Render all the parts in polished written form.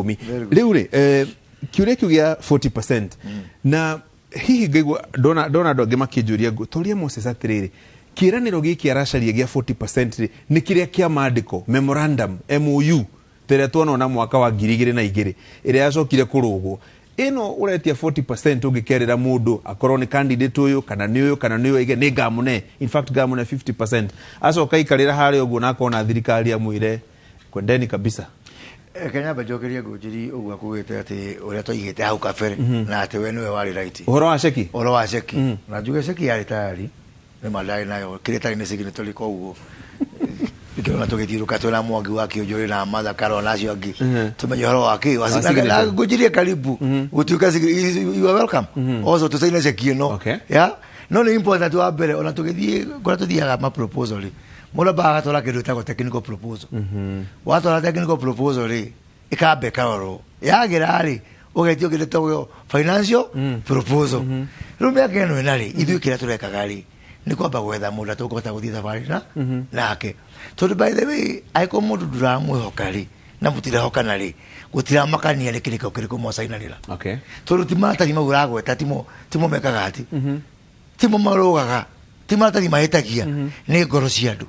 10. Very good. Rĩu rĩ, kĩũria kĩu gĩa 40% na hihi ngaigua ndona andũ angĩ makĩnjũria tũrie Moses atĩrĩrĩ, kĩĩranĩro gĩkĩ aracaria gĩa 40% rĩ, nĩ kĩrĩa kĩa maandĩko memorandum MOU tĩrĩa tuonona mwaka wa 2002 ĩrĩa yacokire kũrũgwo? Ĩno ũretia 40% ũngĩkerĩra mũndũ akorwo nĩ candidate ũyũ kana nĩ ũyũ kana nĩ ũyũ, aige nĩ ngamũne, in fact ngamũne 50%, acoka aikarĩra harĩa ũguo na akona thirikari amwĩre kwendeni kabisa. Reke nyambe njokerie Ngũnjiri ũguo akugĩte atĩ ũrĩa twaigĩte hau kabere na atĩ we nĩwe warĩ right. Ũhoro wa ceki. Ũhoro wa ceki, na njuge ceki yarĩ tayari nĩ ma ndarĩ nayo, kĩrĩa ĩtarĩ nĩ signatory. Koguo ikĩona tũgĩthiũrũka twĩna Mwangi wa Kĩũnjũrĩ na Martha Karua na acio angĩ, tũmenye ũhoro wa kĩ wa signature. Na ngũnjirie karibu gũtuĩka you are welcome also tũcaine ceki ĩno. Yeah, no nĩ important wa mbere ona tũgĩthiĩ kũrĩa tũthiaga ma proposal rĩ, mũndũ ambaga agatwara kĩndũ gĩtagwo technical proposal. Watwara technical proposal rĩ, ĩkamba ĩkarorwo, yagĩra rĩ, ũgetio kĩndũ gĩtagwo financial proposal. Rĩu mĩaka ĩno ĩna rĩ, ithuĩ kĩrĩa tũrekaga rĩ, nĩ kwamba gwetha mũndũ tũkũhota gũthiĩ thabarĩ na nake, tondũ by the way, angĩkorwo mũndũ ndũramwĩhoka rĩ, na mũtirehokana rĩ, gũtiramakania nĩ kĩrĩko kĩrĩkũ mwacainanĩra. Tondũ ti maratathi mau ũragweta, timo mekaga atĩ timo marũgaga, ti maratathi mahĩtagia, nĩ ngoro cia andũ.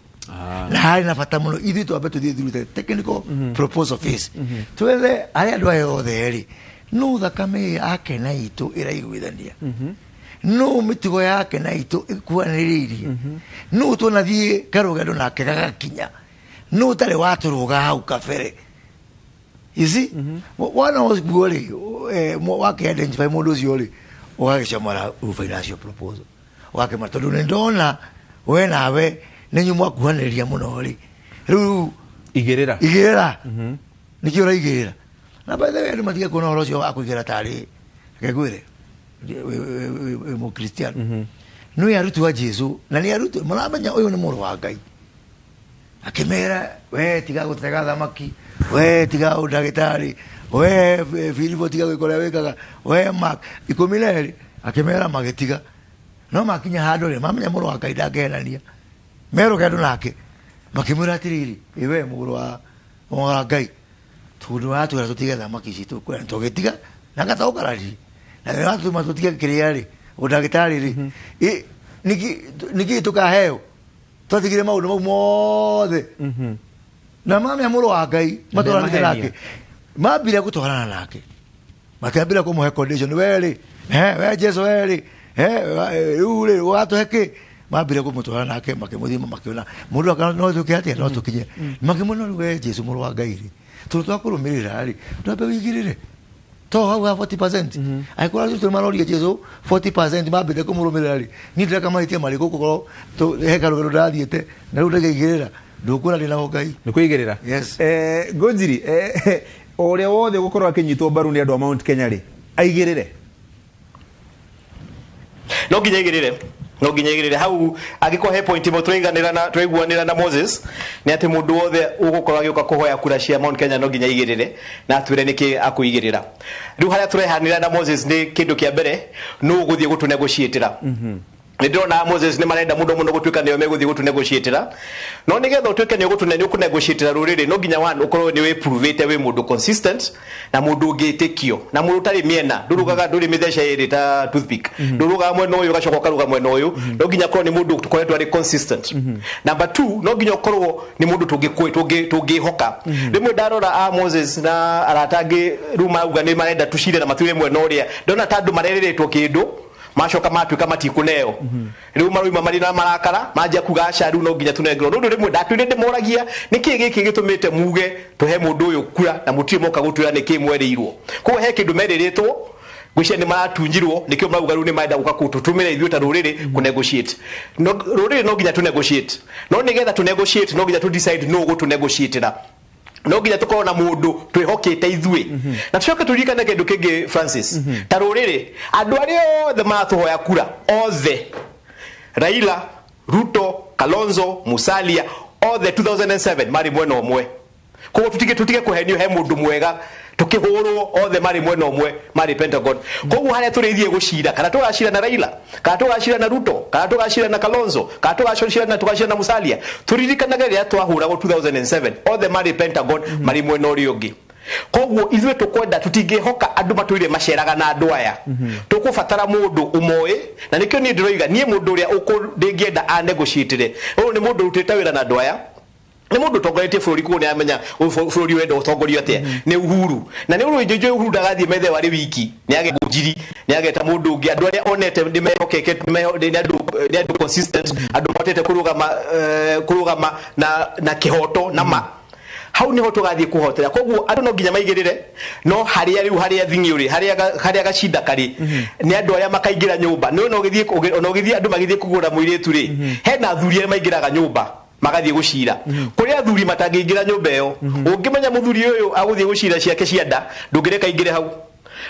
Na harĩ na bata mũno ithuĩ twambe tũthiĩ through the technical proposal phase, twethe arĩa andũ aya othe rĩ, no thakame yake na itũ ĩraiguithania, no mĩtugo yake na itũ ĩkuhanĩrĩirie, no tũnathiĩ karũgendo nake gagakinya, no ũtarĩ watũrũga hau kabere. You see, wona ũguo rĩ, wake identify mũndũ ũcio rĩ, ũgagĩcomora rĩu financial proposal, ũgakĩmara tondũ nĩ ndona we nawe nĩ inyuĩ mwakuhanĩrĩria mũno rĩ, rĩu igĩrĩra. Igĩrĩra nĩkĩo ũraigĩrĩra. Na by the way, andũ matige kuona ũhoro ũcio wa kũigĩra tarĩ, reke ngwĩre, wĩ mũkristiano nĩ arutwo a Jesu na nĩ arutwo maramenya ũyũ nĩ mũrũ wa Ngai, akĩmera, "We tiga gũtega thamaki, we tiga ũndagĩtarĩ, we Filipo tiga gwĩka ũrĩa wĩkaga, we Mark." 12 akĩmera magĩtiga, no makinya handũ rĩ, mamenya mũrũ wa Ngai ndangĩhenania, me rũgendo nake, makĩmwĩra atĩrĩrĩ, "Ĩ we mũrũ wa Ngai, tondũ watwĩra tũtige thamaki citũ kũrĩa tũgĩtiga na gataũkararie, na nĩ watũma tũtige kĩrĩa rĩ, ũndagĩtarĩ rĩ, ĩ nĩkĩ tũkaheo twatigire maũndũ mau mothe?" Na mamenya mũrũ wa Ngai matwaranĩte Ndemahenia. nake, mambire gũtwarana nake, makĩambĩra kũmũhe condition, "We rĩ, we Jesu, we rĩ, rĩu rĩ ũgatũhe kĩ?" Mambire kũmũtwara nake, makĩmũthima, makĩona mũndũ aka no tũke atĩa, no tũkinye, makĩmwona, "Rĩu we Jesu mũrũ wa Ngai rĩ, tondũ twakũrũmĩrĩra rĩ, twambe wĩigĩrĩre to hau ha 40%." Angĩkorwo arutwo maroria Jesu 40% mambĩte kũmũrũmĩrĩra rĩ, niĩ ndĩreka mahĩtia marĩkũ gũkorwo he karũgendo ndĩrathiĩte na rĩu ndĩgaigĩrĩra ndũkuona ndĩ na Ngai? Nĩ kwĩigĩrĩra. Yes. Ngũnjiri, o ũrĩa wothe ũgũkorwo akĩnyitwo mbaru nĩ andũ a Mount Kenya rĩ, aigĩrĩre. No nginya igĩrĩre, no nginya igĩrĩre hau. Angĩkorwo he point ĩmwe tũraiganĩra na tũraiguanĩra na Moses, nĩ atĩ mũndũ wothe ũgũkorwo agĩũka kũhoya kura cia Mount Kenya no nginya igĩrĩre na atwĩre nĩkĩ akũigĩrĩra. Rĩu harĩa tũrehanĩra na Moses nĩ kĩndũ kĩa mbere, nũ ũgũthiĩ gũtũnegotiatĩra. Nĩ ndĩrona Moses nĩ marenda mũno mũno gũtuĩka nĩo megũthiĩ gũtũnegotiatĩra, no nĩgetha ũtuĩke nĩ ũgũtũne nĩ ũkũnegotiatĩra rũrĩrĩ, no nginya one ũkorwo nĩ wĩprovĩte wĩ mũndũ consistent na mũndũ ũngĩtĩkio na mũndũ ũtarĩ mĩena, ndũrũgaga, ndũrĩ mĩthece ĩrĩ ta toothpick, ndũrũgaga mwena ũyũ ũgacoka ũkaruga mwena ũyũ. No nginya akorwo nĩ mũndũ ũkoretwo arĩ consistent. Number two, no nginya ũkorwo nĩ mũndũ tũngĩhoka. Rĩmwe ndarora a Moses na arata angĩ rĩu marauga nĩ marenda tũcire na matwĩre mwena ũrĩa, ndona ta andũ marerĩrĩtwo kĩndũ, macoka matuĩka matikũneo, rĩu maroima marĩ na marakara, manjia kuga aca, rĩu no nginya tũnengerwo. Nĩ ũndũ rĩmwe ndatũire ndĩmoragia nĩkĩ gĩkĩ gĩtũmĩte muge tũhe mũndũ ũyũ kura na mũtirĩ moka gũtwĩra nĩkĩ mwerĩirwo. Koguo he kĩndũ merĩrĩtwo, ngwĩciria nĩ maratunyirwo, nĩkĩo marauga rĩu nĩ marenda gũka kũtũtũmĩra ithuĩ ta rũrĩrĩ kũ negotiate. No rũrĩrĩ no nginya tũ negotiate, no nĩgetha tũ negotiate no nginya tũ decide nũ ũgũtũ negotiatĩra, no nginya tukorwo na mundu twihokete ithuĩ. Na tucoke turirikane kĩndũ kĩngĩ, Francis, ta rũrĩrĩ, andũ arĩa othe maratũhoya kura othe, Raila, Ruto, Kalonzo, Musalia, othe 2007 marĩ mwena ũmwe. Koguo tutige kũhenio he mũndũ mwega tukĩhũrwo, othe marĩ mwena ũmwe, marĩ Pentagon. Koguo harĩa tũrĩthiĩ gũcira, kana tũgacira na Raila, kana tũgacira na Ruto, kana tũgacira na Kalonzo, kana tũgacira na Musalia, tũririkanage rĩrĩa twahũragwo 2007 othe marĩ Pentagon, marĩ mwena ũrĩa ũngĩ. Koguo ithuĩ tũkwenda tũtingĩhoka andũ matũire maceraga na andũ aya. Tũkũbatara mũndũ ũmoĩ, na nĩkĩo niĩ ndĩroiga niĩ mũndũ ũrĩa ndĩngĩenda a negotiate-re. Ũyũ nĩ mũndũ ũrutĩte wĩra na andũ aya. Nĩ mũndũ ũtongoretie bũrũri kuo nĩ amenya bũrũri ũrenda ũtongorio atĩa. Nĩ Uhuru. Na nĩ ũrũ njũĩ Uhuru ndagathiĩ methe warĩ wiki. Nĩ age Ngunjiri, nĩ ageta mũndũ ũngĩ. Andũ arĩa onete nĩ mehokeke, nĩ andũ consistent, andũ mahotete kũrũgama na kĩhoto na ma. Hau niho tũgathiĩ kũhotera. Koguo andũ no nginya maigĩrĩre, no harĩa rĩu harĩa thing'i ũrĩ, harĩa gacinda karĩ, nĩ andũ arĩa makaingĩra nyũmba. Nĩ ona ũgĩthiĩ, ona ũgĩthiĩ andũ magĩthiĩ kũgũra mũirĩtu rĩ, hena athuri arĩa maingĩraga nyũmba magathiĩ gũcira. Kũrĩ athuri matangĩingĩra nyũmba ĩyo. Ũngĩmenya mũthuri ũyũ agũthiĩ gũcira ciake cia nda, ndũngĩreka aingĩre hau.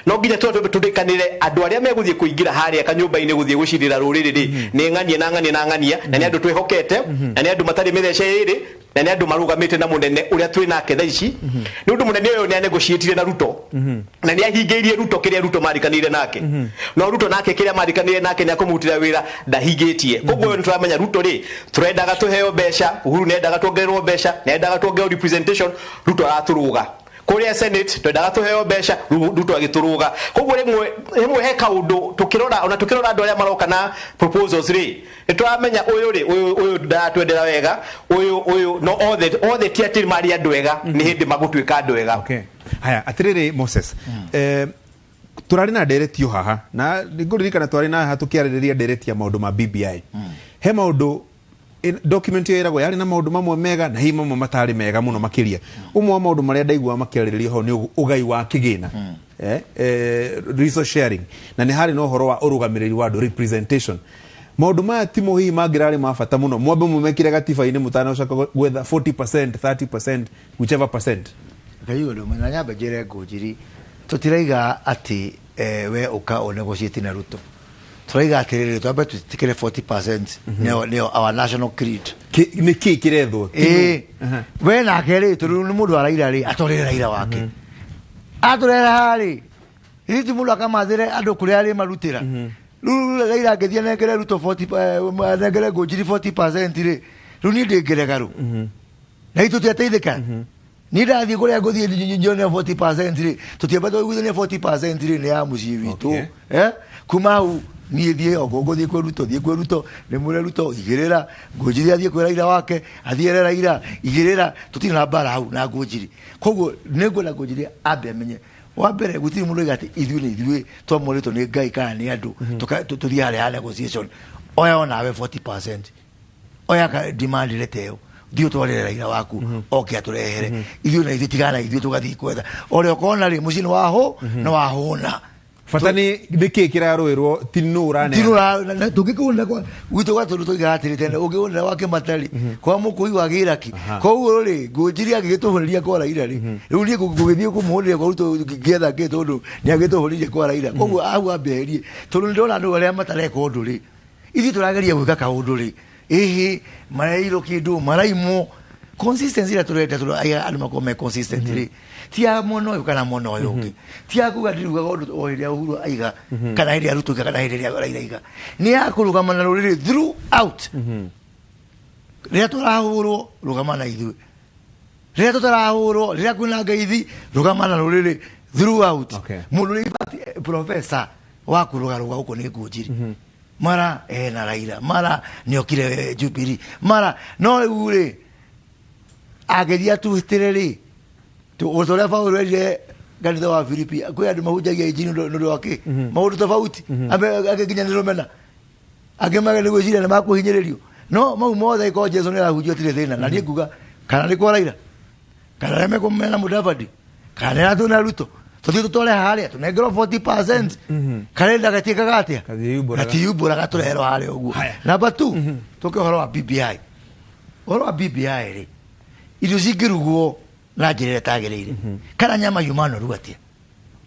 No nginya tũndĩkanĩre andũ arĩa megũthiĩ kũingĩra harĩa kanyũmba-inĩ gũthiĩ gũcirĩra rũrĩrĩ rĩ, nĩ ng'ania na ng'ania na ng'ania, na nĩ andũ twĩhokete, na nĩ andũ matarĩ mĩthece ĩrĩ, na nĩ andũ marũgamĩte na mũnene ũrĩa twĩ nake thaa ici. Nĩ ũndũ mũnene ũyũ nĩ anegotiatire na Ruto. Na nĩ ahingĩirie Ruto kĩrĩa Ruto marĩkanĩire nake. No Ruto nake kĩrĩa marĩkanĩire nake nĩ akũmũrutĩra wĩra ndahingĩtie. Koguo ũyũ nĩ tũramenya Ruto rĩ, tũrendaga tũheo mbeca, Uhuru nĩendaga tuongererwo mbeca, nĩendaga tuongererwo representation, Ruto aratũrũga. Kũrĩa Senate twendaga tũheo mbeca, Ruto agĩtũrũga. Koguo rĩmwe he kaũndũ tũkĩrora, ona tũkĩrora andũ arĩa maroka na proposals rĩ, nĩ tũramenya ũyũ rĩ, ũyũ ndaratwendera wega, ũyũ no othe ti atĩ marĩ andũ ega, nĩ hĩndĩ magũtuĩka andũ ega. Okay. Haya, atĩrĩrĩ Moses, tũrarĩ na ndereti o haha, na nĩngũririkana twarĩ na haha tũkĩarĩrĩria ndereti ya maũndũ ma BBI. He maũndũ document ĩyo ĩragwo yarĩ na maũndũ mamwe mega na hihi mamwe matarĩ mega mũno makĩria. Ũmwe wa maũndũ marĩa ndaiguaga makĩarĩrĩrio ho nĩ ũgai wa kĩgĩna. Resource sharing, na nĩ harĩ na ũhoro wa ũrũgamĩrĩri wa andũ, representation. Maũndũ maya ti mo hihi mangĩrarĩ ma bata mũno, mwambe mũmekĩre gatiba-inĩ mũtanacoka gwetha 40%, 30%, whichever percent. Ngai ũndũ ũmwe, na nyambe njĩre Ngũnjiri, tũtiraiga atĩ we ũka ũnegotiate na Ruto. Tũraiga atĩrĩrĩ, twambe twĩtĩkĩre 40% nĩyo our national creed. Nĩ kĩĩ kĩrethwo? We nake rĩ, tondũ nĩ mũndũ wa Raila rĩ, atwarĩre Raila wake. Atũrehera haha rĩ, hihi ti mũndũ akamathĩre andũ kũrĩa arĩ marutĩra. Rĩu Raila angĩthiĩ anengere Ruto 40, anengere Ngũnjiri 40% rĩ, rĩu niĩ ndĩngĩrega rũ. Na ithuĩ tũtiateithĩka. Niĩ ndathiĩ kũrĩa ngũthiĩ nyone 40% rĩ, tũtiamba twaiguithania 40% rĩ, nĩ ya mũciĩ witũ. Kuma hau niĩ thiĩ oko ngũthiĩ kwĩ Ruto, thiĩ kwĩ Ruto, ndĩmwĩre Ruto igĩrĩra, Ngũnjiri athiĩ kwĩ Raila wake, athiĩ ere Raila igĩrĩra, tũtirĩ na mbara hau na Ngũnjiri. Koguo nĩ ngwenda Ngũnjiri ambe amenye, wa mbere gũtirĩ mũndũ oiga atĩ ithuĩ nĩ ithuĩ twamũrĩtwo nĩ Ngai kana nĩ andũ, tũthiĩ harĩa ya negotiation. Oya onawe 40%. Oya ka demand letter ĩyo, thiĩ ũtwarĩre Raila waku, oke atũrehere. Ithuĩ na ithuĩ tigana ithuĩ tũgathiĩ kwetha. Ũrĩa ũkona rĩ, mũciĩ nĩ wahũ, nĩ wahũna. Bata nĩ kĩĩ kĩrarũĩrwo, ti nũ ũraneana. Ti nũ ũra-, tũngĩkũhũnĩra kwa, gwitũ gwa tondũ tũigaga atĩrĩ tene, ũngĩhũnĩra wa Kĩmatari, kwa mũkũi wa Gĩraki. Koguo rĩ, Ngũnjiri angĩgĩtũhũrĩria kwa Raila rĩ, rĩu niĩ ngũgĩthiĩ kũmũhũrĩria kwa Ruto ngĩetha kĩ tondũ nĩ agĩtũhũrĩirie kwa Raila. Koguo hau ambe eherie, tondũ nĩndĩrona andũ arĩa matareka ũndũ rĩ, ithuĩ tũrageria gwĩka kaũndũ rĩ, ĩhĩ, marairwo kĩndũ, maraimwo. Consistency ĩrĩa tũrenda tondũ aya andũ makorwo me consistent rĩ, ti ya mwena ũyũ kana mwena ũyũ ũngĩ. Ti ya kuga ndirugaga ũndũ o hĩndĩ ĩrĩa Uhuru aiga, kana hĩndĩ ĩrĩa Ruto aiga, kana hĩndĩ ĩrĩa Raila aiga. Nĩ ya kũrũgama na rũrĩrĩ throughout. Rĩrĩa tũrahũrwo, rũgama na ithuĩ. Rĩrĩa tũtarahũrwo, rĩrĩa kwĩna ngeithi, rũgama na rũrĩrĩ throughout. Mũndũ ũrĩa in fact, professor wa kũrũgarũga gũkũ nĩ Ngũnjiri. Mara ena Raila, mara nĩokire Jubilee, mara no rĩu rĩ, angĩthiĩ atũhĩtĩre rĩ, o ta ũrĩa Paũlũ erire kanitha wa Filipi, kwĩ andũ mahunjagia injiri nĩ ũndũ wa kĩ? Maũndũ tofauti. Ambe angĩ nginya nĩ rũmena. Angĩ mage nĩ gwĩciria nĩ makũhinyĩrĩrio. No mau mothe angĩkorwo Jesũ nĩ arahunjia gũtirĩ thĩna. Na niĩ nguga, kana nĩ kwa Raila, kana arĩa mekũmena Mudavadi, kana nĩ aratũ na Ruto, tũthiĩ tũtware harĩa, tũnengerwo 40%. Karenda gatiĩkaga atĩa? Gatiyumbũraga. Gatiyumbũraga, tũreherwo harĩa ũguo. Number 2, tũke ũhoro wa BBI. Ũhoro wa BBI rĩ, irio cingĩrugwo na njĩra ĩrĩa ĩtagĩrĩire, kana nyama yuma noru atĩa,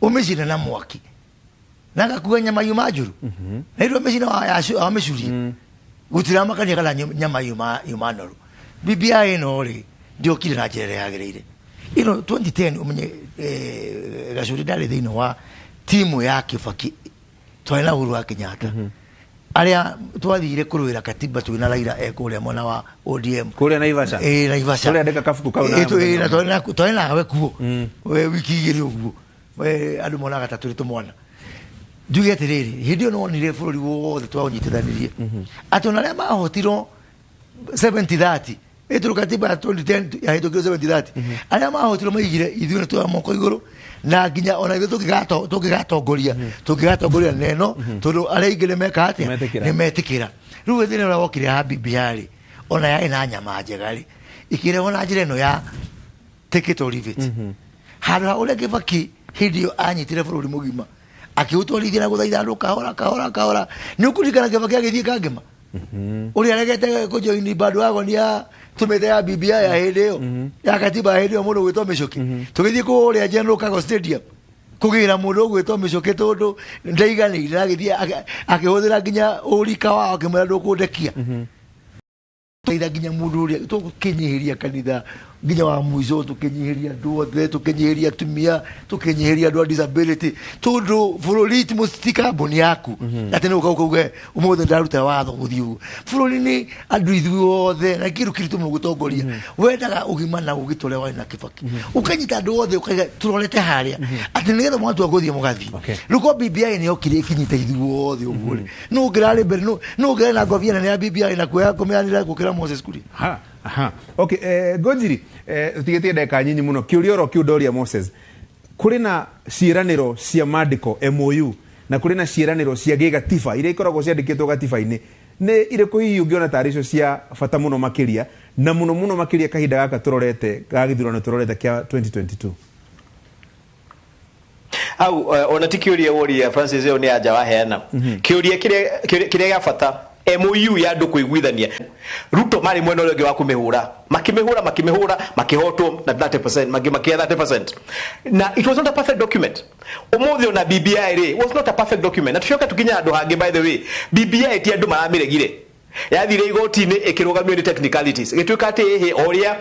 ũmĩcine na mwaki, na gakua nyama yuma njũru, na irio ũmĩcine wamĩcurie, gũtiramakania kana nyama yuma noru. BBI ĩno rĩ, ndĩokire na njĩra ĩrĩa yagĩrĩire. Ĩno 2010 ũmenye, Gacũrĩ ndarĩ thĩinĩ wa timu ya Kibaki, twarĩ na Uhuru wa Kenyatta. Aria twathire kuruira katiba twina Raila ekuria mwena wa ODM kuria Naivasha Naivasha kuria ndeka kabuku kau na na twari nawe kuo we wiki igiri uguo we andu monaga ta turi tumwana. Njuge atiriri hindi iyo nonire bururi wothe twaunyitithanirie ati ona aria mahotirwo 70-30 ĩtũrũ katiba ya 2010 yahĩtũkirwo 70-30 arĩa mahotirwo maigire ithuĩ nĩ tuoya moko igũrũ na nginya ona ithuĩ tũngĩgatongoria tũngĩgatongoria neno tondũ arĩa aingĩ nĩmeka atĩa nĩmetĩkĩra. Rĩu thĩna ũrĩa wokire ha BBI rĩ ona yarĩ na nyama njega rĩ ikĩrehwo na njĩra ĩno ya take it or leave it. Handũ ha ũrĩa Kibaki hĩndĩ ĩyo anyitire bũrũri mũgima akĩũtwarithia na gũthaitha andũ kahora kahora kahora. Nĩ ũkũririkana Kibaki agĩthiĩ Kangema ũrĩa aregete kũjoini bandwagon ya tumite ya BBI ya hĩndĩ ĩyo ya katiba ya hĩndĩ ĩyo mũndũ ũgwĩtwo Michuki. Tũgĩthiĩ kũrĩa General Kago Stadium kũgĩra mũndũ ũgwĩtwo Michuki tondũ ndaiganĩire na agĩthiĩ akĩhũthĩra nginya ũrika wao akĩmwĩra ndũkũndekia. Tũthaitha nginya mũndũ ũrĩa tũkĩnyihĩria kanitha nginya wa mũico tũkĩnyihĩria andũ othe tũkĩnyihĩria atumia tũkĩnyihĩria andũ a disability tondũ bũrũri ti kambuni yaku atĩ nĩ ũka ũkauge ũmũthĩ ndaruta watho gũthiĩ ũguo. Bũrũri nĩ andũ ithuĩ othe na kĩndũ kĩritũ mũno gũtongoria. Wendaga ũgima na ũgĩ ta ũrĩa warĩ na Kibaki ũkanyita andũ othe ũkaiga tũrorete harĩa atĩ nĩgetha mwatua gũthiĩ mũgathiĩ. Rĩu ko BBI nĩ yokire ĩkinyita ithuĩ othe ũguo rĩ nũ ũngĩrarĩ mbere nũ ũngĩrarĩ na ngobia nene ya BBI na kuoya kũmĩanĩrĩra gũkĩra Moses Kuria? Aha. Okay, Ngonjiri, tigetie ndagĩka nyinyi mũno kĩũria oro kĩu ndoria Moses. Kũrĩ na ciĩranĩro cia maandĩko MOU na kũrĩ na ciĩranĩro cia gĩgatiba iria ikoragwo ciandĩkĩtwo gatiba-inĩ. Nĩ irĩkũ hihi ũngĩona tarĩ icio cia bata mũno makĩria na mũno mũno makĩria kahinda gaka tũrorete ga gĩthurano tũrorete kĩa 2022? Au ona ti kĩũria woria Francis ĩyo nĩ anja waheana. Kĩũria kĩrĩa gĩa bata MOU ya andũ kũiguithania. Ruto marĩ mwena ũrĩa ũngĩ wa kũmĩhũra makĩmĩhũra makĩhotwo na 30% makĩya 30%. Na it was not a perfect document. Ũmũthĩ ona BBI rĩ was not a perfect document. Na tũcoke tũkinye handũ hangĩ by the way BBI ti andũ maramĩregire yathire igoti-inĩ ĩkĩrũgamio nĩ technicalities ĩgĩtuĩka atĩ ĩhĩ o ũrĩa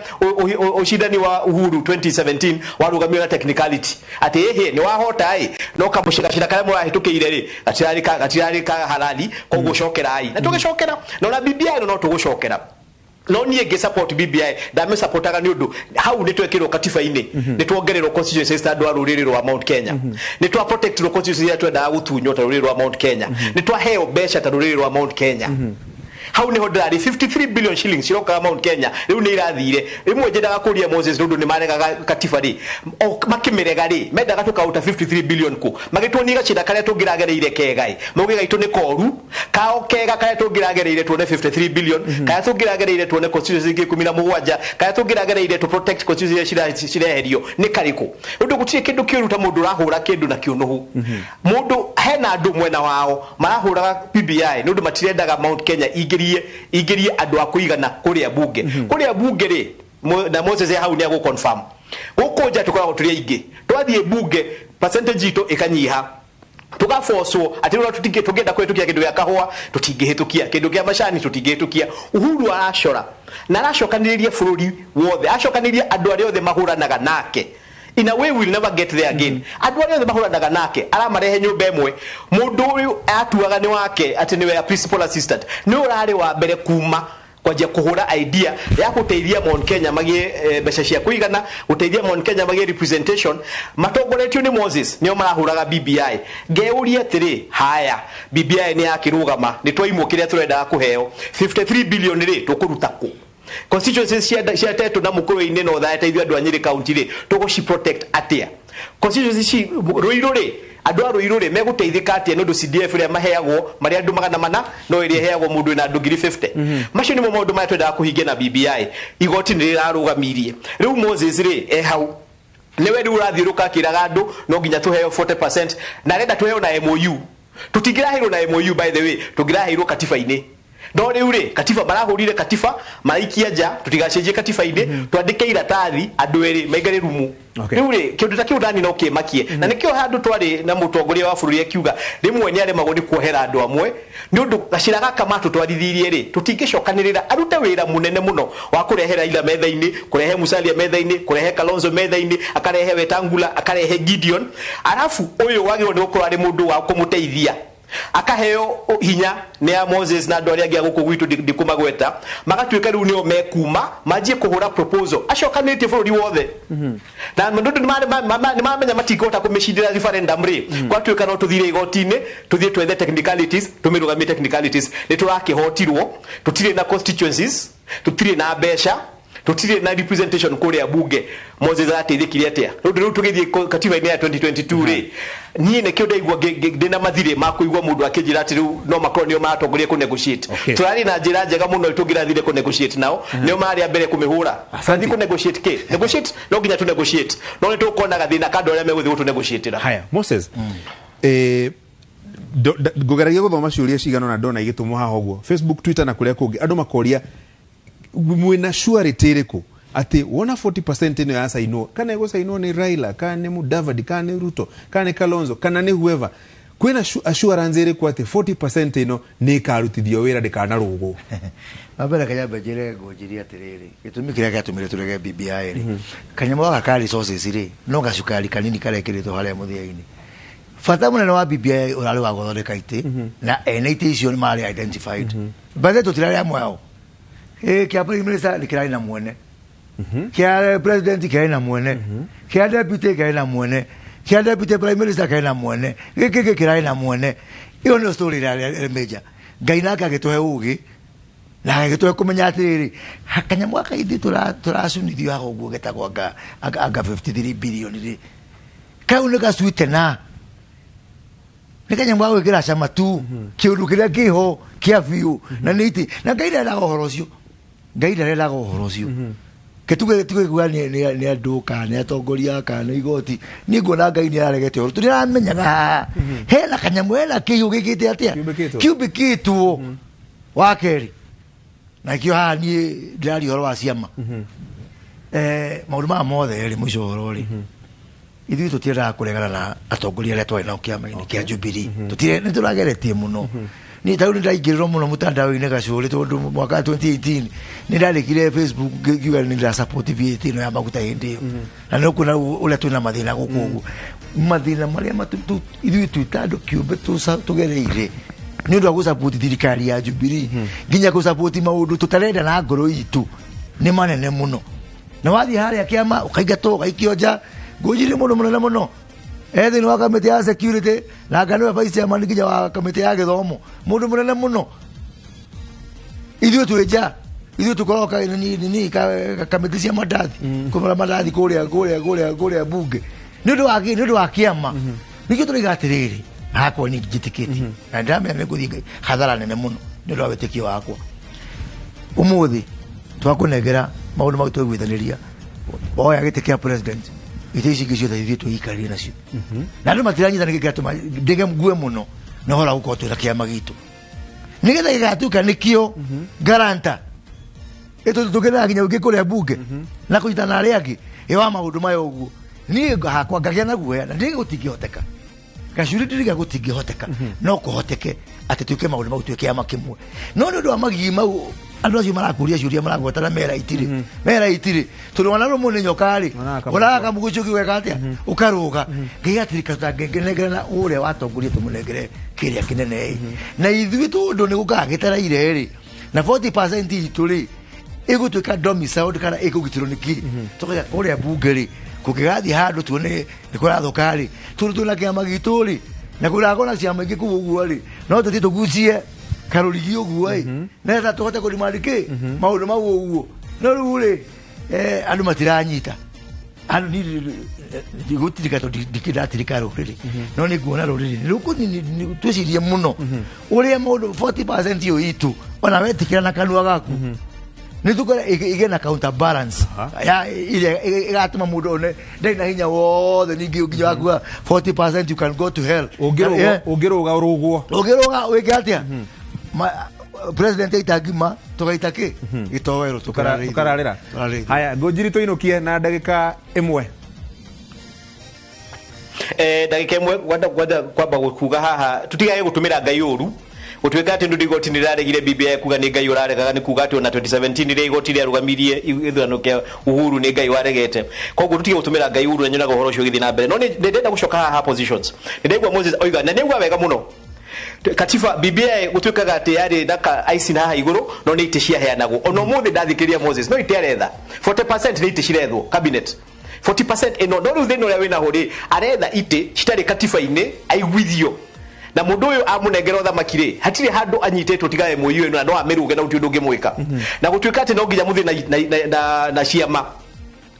ũcindani wa Uhuru 2017 warũgamio na technicality atĩ ĩhĩ nĩ wahota ĩ no kamũciracira karĩa mũrahĩtũkĩire rĩ gatirarĩ ka halali koguo cokerai na tũgĩcokera na ona BBI no tũgũcokera. No niĩ ngĩ support BBI ndamĩsupportaga nĩ ũndũ hau nĩ twekĩrwo katiba-inĩ nĩ tuongererwo constituencies ta andũ a rũrĩrĩ rwa Mount Kenya nĩ twa protectirwo constituencies iria twendaga gũtunywo ta rũrĩrĩ rwa Mount Kenya nĩ twaheo mbeca ta rũrĩrĩ rwa Mount Kenya. Hau niho ndĩrarĩ 53 billion shillings cirokaga Mount Kenya rĩu nĩ irathire. Rĩmwe nyendaga kũria Moses tondũ nĩ maregaga katiba rĩ makĩmĩrega rĩ mendaga tũkaruta 53 billion kũ magĩtuonia gacĩra karĩa tũngĩragereire kega ĩ mauge gaitũ nĩ koru kao kega karĩa tũngĩragereire tuone 53 billion karĩa tũngĩragereire tuone constituency ingĩ 17 karĩa tũngĩragereire tũ protect constituency iria cireherio nĩ karĩkũ? Ũndũ gũtirĩ kĩndũ kĩũru ta mũndũ ũrahũra kĩndũ na kĩũnũhu. Mũndũ hena andũ mwena wao marahũraga BBI nĩ ũndũ matirendaga Mount Kenya ingĩrie andũ a kũigana kũrĩa bunge. Kũrĩa bunge rĩ na Moses hau nĩ agũ confirm gũkũ nja tũkoragwo tũrĩ aingĩ twathiĩ bunge percentage itũ ĩkanyiha tũgabocwo atĩ rĩu tũngĩenda kũhĩtũkia kĩndũ gĩa kahũa tũtingĩhĩtũkia kĩndũ kĩa macani tũtingĩhĩtũkia. Uhuru aracora na aracokanĩrĩria bũrũri wothe acokanĩrĩria andũ arĩa othe mahũranaga nake. In a way we'll never get there again. Andũ arĩa othe mahũranaga nake aramarehe nyũmba ĩmwe mũndũ ũyũ atuaga nĩ wake atĩ nĩwe principal assistant nĩ ũrarĩ wa mbere kuma kwanjia kũhũra idea ya gũteithia Mount Kenya magĩe mbeca cia kũigana gũteithia Mount Kenya magĩe representation matongoretio nĩ Moses nĩo marahũraga BBI. Ngeuria atĩrĩ haya BBI nĩ yakĩrũgama nĩ twaimwo kĩrĩa tũrendaga kũheo 53 billion rĩ tũkũruta kũ? Constituencies cia Tetu na Mukurwe-inĩ na Othaya teithio andũ a Nyĩrĩ county rĩ tũgũci protect atĩa? Constituencies ci Ruiru rĩ andũ a Ruiru rĩ megũteithĩka atĩa nĩ ũndũ CDF ĩrĩa maheagwo marĩ andũ 400 no ĩrĩa ĩheagwo mũndũ wĩna andũ 50,000. Macio nĩmo maũndũ marĩa twendaga kũhingia na BBI. Igoti nĩ rĩrarũgamirie rĩu Moses rĩ e hau nĩwe rĩu ũrathiũrũka akĩraga andũ no nginya tũheo 40% na arenda tũheo na MOU. Tũtingĩraheirwo na MOU by the way tũngĩraheirwo katiba-inĩ. No rĩu rĩ katiba marahũrire katiba maraikia nja tũtigacenjie katiba-inĩ twandĩke iratathi andũ erĩ maingĩre rumu. Rĩu rĩ kĩndũ ta kĩu ndani no kĩmakie na nĩkĩo handũ twarĩ na mũtongoria wa bũrũri akiuga rĩmwe nĩ aremagwo nĩ kuohera andũ amwe nĩ ũndũ gacĩra gaka matũtwarithirie rĩ tũtingĩcokanĩrĩra arute wĩra mũnene mũno wa kũrehe Raila metha-inĩ kũrehe Musalia metha-inĩ kũrehe Kalonzo metha-inĩ akarehe Wetangula akarehe Gideon arafu ũyũ wagĩrĩirwo nĩ gũkorwo arĩ mũndũ wa kũmũteithia Akaheo hinya nĩ ya Moses na andũ arĩa angĩ a gũkũ gwitũ ndikũmagweta, magatuĩka rĩu nĩo mekuma manjie kũhũra proposal acokanĩtie bũrũri wothe. Na mũndũ nĩ mamenya matingĩhota kũmĩcindĩra referendum rĩ, gwatuĩka no tũthire igoti-inĩ, tũthiĩ twethe technicalities, tũmĩrũgamie technicalities. Nĩ tũrakĩhotirwo, tũtirĩ na constituencies, tũtirĩ na mbeca, tũtirĩ na representation kũrĩa bunge. Moses arateithĩkire atĩa? Rĩu tũgĩthiĩ katiba-inĩ ya 2022 rĩ, niĩ nĩkĩo ndaigua ndĩna mathirĩ ma kũigua mũndũ akĩnjĩra atĩ rĩu no makorwo nĩo maratongoria kũ negotiate. Tũrarĩ na njĩra njega mũno tũngĩrathire kũ negotiate nao, nĩo marĩ a mbere kũmĩhũra. Tũrathiĩ kũ negotiate kĩ? Negotiate no nginya tũ negotiate, no nĩ tũkuona gathĩna ka andũ arĩa megũthiĩ gũtũ negotiatĩra. Haya Moses, ngũgeragia gũthoma ciũria cigana ũna ndona igĩtũmwo haha ũguo Facebook, Twitter na kũrĩa kũngĩ, andũ makoria mwĩna surety ĩrĩkũ atĩ wona 40% ĩno yacainwo, kana ĩgũcainwo nĩ Raila, kana nĩ Mudavadi, kana nĩ Ruto, kana nĩ Kalonzo, kana nĩ whoever, kwĩna assurance ĩrĩkũ atĩ 40% ĩno nĩ ĩkarutithio wĩra ndĩkanarũgwo? Wambere kanyambe njĩre ngũnjĩrie atĩrĩrĩ, gĩtũmi kĩrĩa gĩatũmire tũrege BBI rĩ, kanyamũ gaka ka resources rĩ, no gacukari kanini karekĩrĩtwo harĩa mũthia-inĩ. Bata mũnene wa BBI ũrarĩ wa gũthondeka itĩ, na ene itĩ icio nĩ marĩ identified. By the way, tũtirarĩ amwe ao. Kĩa prime minister nĩ kĩrarĩ na mwene, kĩa president kĩrarĩ na mwene, kĩa deputy kĩrarĩ na mwene, kĩa deputy prime minister kĩrarĩ na mwene, gĩkĩ gĩkĩ kĩrarĩ na mwene. Ĩyo nĩyo story ĩrĩa major. Ngai nake agĩtũhe ũgĩ na agĩtũhe kũmenya atĩrĩrĩ, kanyamũ gaka ithuĩ tũracunithio haha ũguo getagwo anga 53 billion rĩ, kau nĩ gacwitena, nĩ kanyamũ ga gwĩkĩra cama tu, kĩũndũ kĩrĩa kĩho kĩa biũ na nĩ itĩ. Na Ngai ndendaga ũhoro ũcio, Ngai ndarendaga ũhoro ũcio. Ketuge tuge kuga nĩ andũ kana nĩ atongoria kana nĩ igoti, niĩ nguona Ngai nĩ araregete ũhoro. Tũtiramenyaga hena kanyamũ, hena kĩhiũ gĩkĩte atĩa, kiumbĩkĩtwo. Wa kerĩ, na kĩo haha niĩ ndĩraria ũhoro wa ciama, maũndũ maya mothe rĩ, mũico ũhoro rĩ, ithuĩ tũtiendaga kũregana na atongoria arĩa twarĩ nao kĩama-inĩ kĩa Jubilee. Tũtirĩ, nĩ tũrageretie mũno. Niĩ tarĩu nĩ ndaingĩrĩrwo mũno mũtandao-inĩ gacũrĩ, tondũ mwaka wa 2018 nĩ ndandĩkire Facebook ngiuga nĩ ndĩra support VAT ĩno ya maguta hĩndĩ ĩyo. Na nĩ ũkuona ũrĩa twĩna mathĩna gũkũ ũguo, mathĩna marĩa ithuĩ twĩ ta andũ kĩũmbe tũgereire nĩ ũndũ wa gũsupport thirikari ya Jubilee, nginya gũsupport maũndũ tũtarenda na ngoro itũ nĩ manene mũno. Na wathiĩ harĩa kĩama ũkaingatwo ũgaikio nja, ngũnjiri mũndũ mũnene mũno thĩinĩ wa kamĩtĩ ya security, na anga nĩwe vice chairman nginya wa kamĩtĩ ya gĩthomo, mũndũ mũnene mũno. Ithuĩ twĩ nja, ithuĩ tũkoragwo nini kamĩtĩ cia mandathi, kũmũra mandathi kũrĩa kũrĩa kũrĩa kũrĩa bunge nĩ ũndũ wa kĩ? Nĩ ũndũ wa kĩama. Nĩkĩo tũraiga atĩrĩrĩ, hakwa niĩ njĩtĩkĩtie na ndĩramenya nĩ ngũthiĩ hathara nene mũno nĩ ũndũ wa wĩtĩkio wakwa. Ũmũthĩ twakũnengera maũndũ mau twaiguithanĩria, oya gĩtĩ kĩa president, itĩ ici ingĩ ciothe ithuĩ twĩikarĩrie nacio. Na andũ matiranyita nĩkĩ kĩratũma ndĩge ngue mũno na ũhoro wa gũkorwo twĩna kĩama gitũ, nĩgetha gĩgatuĩka nĩkĩo garanta tũkĩendaga nginya ũngĩ kũrĩa bunge na kũnyitana na arĩa angĩ ĩ wa maũndũ maya ũguo. Niĩ hakwa ngagĩa na guoya na ndĩge gũtingĩhoteka gacuri, ndiriga gũtingĩhoteka, no kũhoteke atĩ twĩke maũndũ mau twĩ kĩama kĩmwe. No nĩ ũndũ wa magigi mau andũ acio marakũria ciũria maragwetana mera itirĩ, mera itirĩ, tondũ wana rũmwe nĩ nyoka rĩ, wonaga kamũgucũki ũgeka atĩa, ũkarũga. Ngai atirika tũtangĩnengera na ũrĩa watongoria tũmũnengere kĩrĩa kĩnene ĩ, na ithuĩ tondũ nĩ gũkaga gĩtaraire rĩ, na 40% itũ rĩ ĩgũtuĩka domiciled kana ĩkũgitĩrwo nĩ kĩ, tũkaiga kũrĩa bunge rĩ, kũngĩgathiĩ handũ tuone nĩ kũrathũka rĩ, tondũ twĩna kĩama gitũ rĩ, na kũragwo na ciama ingĩ kũu ũguo rĩ, no tũthiĩ tũgucie karũrigi ũguo ĩ, nĩgetha tũhote kũrimandi kĩ maũndũ mau ũguo. No rĩu rĩ, andũ matiranyita, andũ ndigũtirika tondũ ndikĩndatirika rũrĩrĩ, no nĩ nguona rũrĩrĩ nĩ twĩcirie mũno ũrĩa maũndũ 40% ĩyo itũ ona wetĩkĩra na kanua gaku nĩ tũkora ĩgĩe na counter balance ya ĩrĩa ĩgatũma mũndũ one ndarĩ na hinya wothe, ningĩ nginya wakuga 40% you can go to hell. Ũngĩrũga ũrũgwo. Ũngĩrũga wĩke atĩa? President aita ngima tũgaita kĩ gĩtoero. Tũkararĩra. Haya ngũnjiri, tũinũkie na ndagĩka ĩmwe. Ndagĩka ĩmwe, kwenda kwamba kuga haha tutigage gũtũmĩra Ngai ũru, gũtuĩka atĩ ndũ igoti nĩ rĩraregire BBI kuga nĩ Ngai ũraregaga, nĩ kuga atĩ ona 2017 rĩrĩa igoti rĩarũgamirie gĩthurano kĩa Uhuru nĩ Ngai waregete. Koguo tutige gũtũmĩra Ngai ũru, na nyonaga ũhoro ũcio ũgĩthiĩ na mbere. No nĩ ndĩrenda gũcoka haha positions, nĩ ndaigua Moses oiga na nĩ auga wega mũno. Katiba BBI gutuikaga ati yari na ici na haha iguru no ni iti ciaheanagwo ona umuthi ndathikiria Moses no iti aretha 40% ni iti cirethwo cabinet 40% ino no riu thina uria wina ho ri aretha iti citari katiba-ini aiguithio na mundu uyu amunengera uthamaki ri hatiri handu anyitetwo tigae muiyu ino na no amiruge na uti undu ungimwika na gutuika ati no nginya muthi na ciama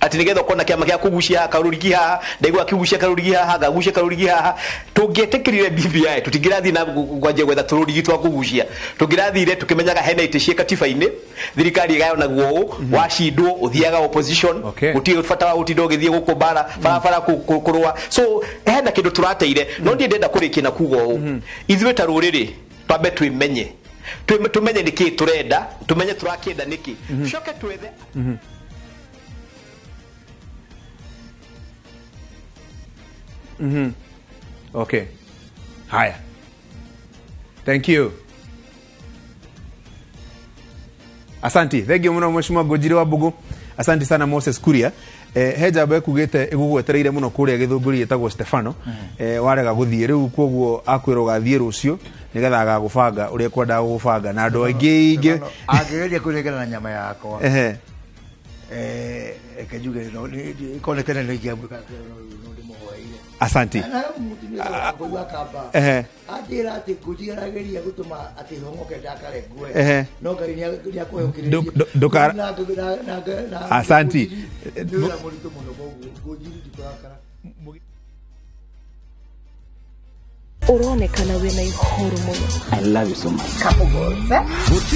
ati nigetha ukona kiama kia kugucia karurigi haha ndaigua akigucia karurigi haha ngagucia karurigi haha tungietikirire BBI tutingirathii na kwanjia gwetha tururigi twa kugucia tungirathire tukimenyaga hena iti cie katiba-ini thirikari igayanaguo uu wacindwo uthiaga opposition gutirĩ bata wa gutinda ũgĩthiĩ gũkũ bara barabara kũrũa so hena kĩndũ tũrateire no ndiĩ ndenda kũrĩkia na kuga ũũ ithuĩ ta rũrĩrĩ twambe twĩmenye tumenye nĩkĩĩ tũrenda tumenye tũrakĩenda nĩkĩ coke twethe Okay. Haya. Thank you. Asanti. Thank you muno Mheshimiwa Ngũnjiri wa Mbugu. Asanti sana Moses Kuria. He njamba ĩkugĩte ĩgũgwetereire mũno kũrĩa Gĩthũngũri ĩtagwo Stefano. Warega gũthiĩ rĩu koguo akwĩra ũgathiĩ rũciũ nĩgetha agagũbanga ũrĩa ekwendaga gũgũbanga na andũ aingĩ ingĩ angĩgeria kũnengera na nyama yakwa reke njuge korwo nĩ tene nĩ ingĩamwĩka no ndĩmũhoeire. Asanti. Anjĩra atĩ Ngũnjiri arageria gũtũma atĩ hong'oke ndakare ngue no Ngai nĩakũhe ũkirĩrĩria. Asanti. Nĩ wĩra mũritũ mũno koguo Ngũnjiri ndikũrakara. Uronekana wĩna ihoru mũno. I love you so much. Couple goals, eh?